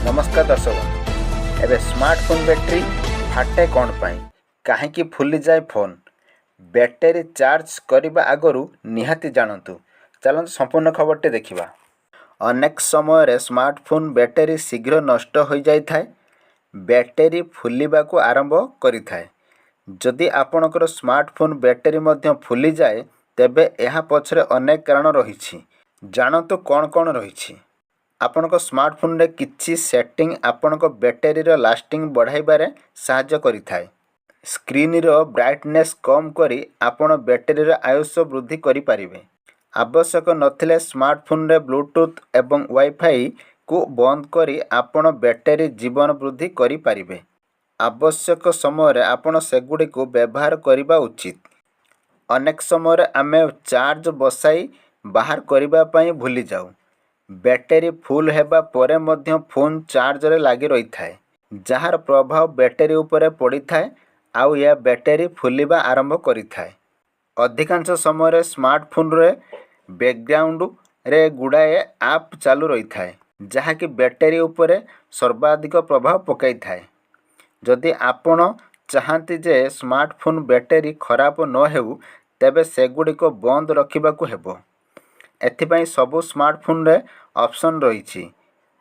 ନମସ୍କାର ଦର୍ଶକ ବନ୍ଧୁ। ଏବେ ସ୍ମାର୍ଟଫୋନ୍ ବ୍ୟାଟେରୀ ଫାଟେ କ'ଣ ପାଇଁ? କାହିଁକି ଫୁଲିଯାଏ ଫୋନ୍? ବ୍ୟାଟେରୀ ଚାର୍ଜ କରିବା ଆଗରୁ ନିହାତି ଜାଣନ୍ତୁ। ଚାଲନ୍ତୁ, ସମ୍ପୂର୍ଣ୍ଣ ଖବରଟି ଦେଖିବା। ଅନେକ ସମୟରେ ସ୍ମାର୍ଟଫୋନ୍ ବ୍ୟାଟେରୀ ଶୀଘ୍ର ନଷ୍ଟ ହୋଇଯାଇଥାଏ। ବ୍ୟାଟେରୀ ଫୁଲିବାକୁ ଆରମ୍ଭ କରିଥାଏ। ଯଦି ଆପଣଙ୍କର ସ୍ମାର୍ଟଫୋନ୍ ବ୍ୟାଟେରୀ ମଧ୍ୟ ଫୁଲିଯାଏ, ତେବେ ଏହା ପଛରେ ଅନେକ କାରଣ ରହିଛି। ଜାଣନ୍ତୁ କ'ଣ କ'ଣ ରହିଛି। ଆପଣଙ୍କ ସ୍ମାର୍ଟଫୋନ୍ରେ କିଛି ସେଟିଂ ଆପଣଙ୍କ ବ୍ୟାଟେରୀର ଲାଷ୍ଟିଂ ବଢ଼ାଇବାରେ ସାହାଯ୍ୟ କରିଥାଏ। ସ୍କ୍ରିନ୍ର ବ୍ରାଇଟନେସ୍ କମ୍ କରି ଆପଣ ବ୍ୟାଟେରୀର ଆୟୁଷ ବୃଦ୍ଧି କରିପାରିବେ। ଆବଶ୍ୟକ ନଥିଲେ ସ୍ମାର୍ଟଫୋନ୍ରେ ବ୍ଲୁଟୁଥ୍ ଏବଂ ୱାଇଫାଇକୁ ବନ୍ଦ କରି ଆପଣ ବ୍ୟାଟେରୀ ଜୀବନ ବୃଦ୍ଧି କରିପାରିବେ। ଆବଶ୍ୟକ ସମୟରେ ଆପଣ ସେଗୁଡ଼ିକୁ ବ୍ୟବହାର କରିବା ଉଚିତ। ଅନେକ ସମୟରେ ଆମେ ଚାର୍ଜ ବସାଇ ବାହାର କରିବା ପାଇଁ ଭୁଲିଯାଉ। ବ୍ୟାଟେରୀ ଫୁଲ୍ ହେବା ପରେ ମଧ୍ୟ ଫୋନ୍ ଚାର୍ଜରେ ଲାଗି ରହିଥାଏ, ଯାହାର ପ୍ରଭାବ ବ୍ୟାଟେରୀ ଉପରେ ପଡ଼ିଥାଏ ଆଉ ଏହା ବ୍ୟାଟେରୀ ଫୁଲିବା ଆରମ୍ଭ କରିଥାଏ। ଅଧିକାଂଶ ସମୟରେ ସ୍ମାର୍ଟଫୋନ୍ରେ ବ୍ୟାକଗ୍ରାଉଣ୍ଡରେ ଗୁଡ଼ାଏ ଆପ୍ ଚାଲୁ ରହିଥାଏ, ଯାହାକି ବ୍ୟାଟେରୀ ଉପରେ ସର୍ବାଧିକ ପ୍ରଭାବ ପକାଇଥାଏ। ଯଦି ଆପଣ ଚାହାନ୍ତି ଯେ ସ୍ମାର୍ଟଫୋନ୍ ବ୍ୟାଟେରୀ ଖରାପ ନ ହେଉ, ତେବେ ସେଗୁଡ଼ିକ ବନ୍ଦ ରଖିବାକୁ ହେବ। ଏଥିପାଇଁ ସବୁ ସ୍ମାର୍ଟଫୋନ୍ରେ ଅପସନ୍ ରହିଛି।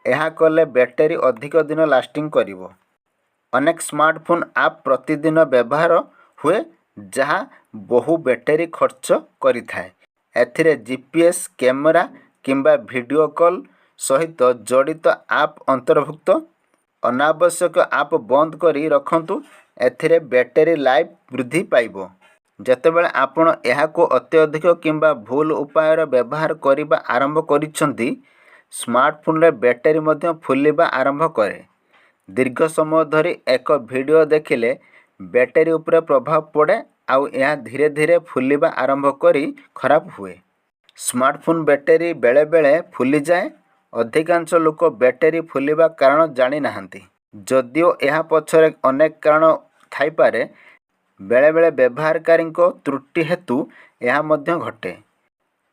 ଏହା କଲେ ବ୍ୟାଟେରୀ ଅଧିକ ଦିନ ଲାଷ୍ଟିଂ କରିବ। ଅନେକ ସ୍ମାର୍ଟଫୋନ୍ ଆପ୍ ପ୍ରତିଦିନ ବ୍ୟବହାର ହୁଏ, ଯାହା ବହୁ ବ୍ୟାଟେରୀ ଖର୍ଚ୍ଚ କରିଥାଏ। ଏଥିରେ ଜିପିଏସ୍, କ୍ୟାମେରା କିମ୍ବା ଭିଡ଼ିଓ କଲ୍ ସହିତ ଜଡ଼ିତ ଆପ୍ ଅନ୍ତର୍ଭୁକ୍ତ। ଅନାବଶ୍ୟକ ଆପ୍ ବନ୍ଦ କରି ରଖନ୍ତୁ। ଏଥିରେ ବ୍ୟାଟେରୀ ଲାଇଫ୍ ବୃଦ୍ଧି ପାଇବ। ଯେତେବେଳେ ଆପଣ ଏହାକୁ ଅତ୍ୟଧିକ କିମ୍ବା ଭୁଲ ଉପାୟରେ ବ୍ୟବହାର କରିବା ଆରମ୍ଭ କରିଛନ୍ତି, ସ୍ମାର୍ଟଫୋନ୍ରେ ବ୍ୟାଟେରୀ ମଧ୍ୟ ଫୁଲିବା ଆରମ୍ଭ କରେ। ଦୀର୍ଘ ସମୟ ଧରି ଏକ ଭିଡ଼ିଓ ଦେଖିଲେ ବ୍ୟାଟେରୀ ଉପରେ ପ୍ରଭାବ ପଡ଼େ ଆଉ ଏହା ଧୀରେ ଧୀରେ ଫୁଲିବା ଆରମ୍ଭ କରି ଖରାପ ହୁଏ। ସ୍ମାର୍ଟଫୋନ୍ ବ୍ୟାଟେରୀ ବେଳେବେଳେ ଫୁଲିଯାଏ। ଅଧିକାଂଶ ଲୋକ ବ୍ୟାଟେରୀ ଫୁଲିବା କାରଣ ଜାଣିନାହାନ୍ତି। ଯଦିଓ ଏହା ପଛରେ ଅନେକ କାରଣ ଥାଇପାରେ, ବେଳେବେଳେ ବ୍ୟବହାରକାରୀଙ୍କ ତ୍ରୁଟି ହେତୁ ଏହା ମଧ୍ୟ ଘଟେ।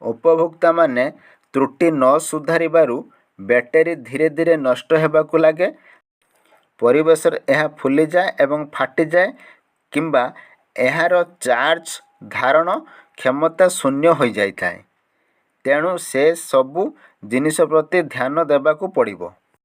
ଉପଭୋକ୍ତାମାନେ ତ୍ରୁଟି ନ ସୁଧାରିବାରୁ ବ୍ୟାଟେରୀ ଧୀରେ ଧୀରେ ନଷ୍ଟ ହେବାକୁ ଲାଗେ। ପରିଶେଷରେ ଏହା ଫୁଲିଯାଏ ଏବଂ ଫାଟିଯାଏ କିମ୍ବା ଏହାର ଚାର୍ଜ ଧାରଣ କ୍ଷମତା ଶୂନ୍ୟ ହୋଇଯାଇଥାଏ। ତେଣୁ ସେ ସବୁ ଜିନିଷ ପ୍ରତି ଧ୍ୟାନ ଦେବାକୁ ପଡ଼ିବ।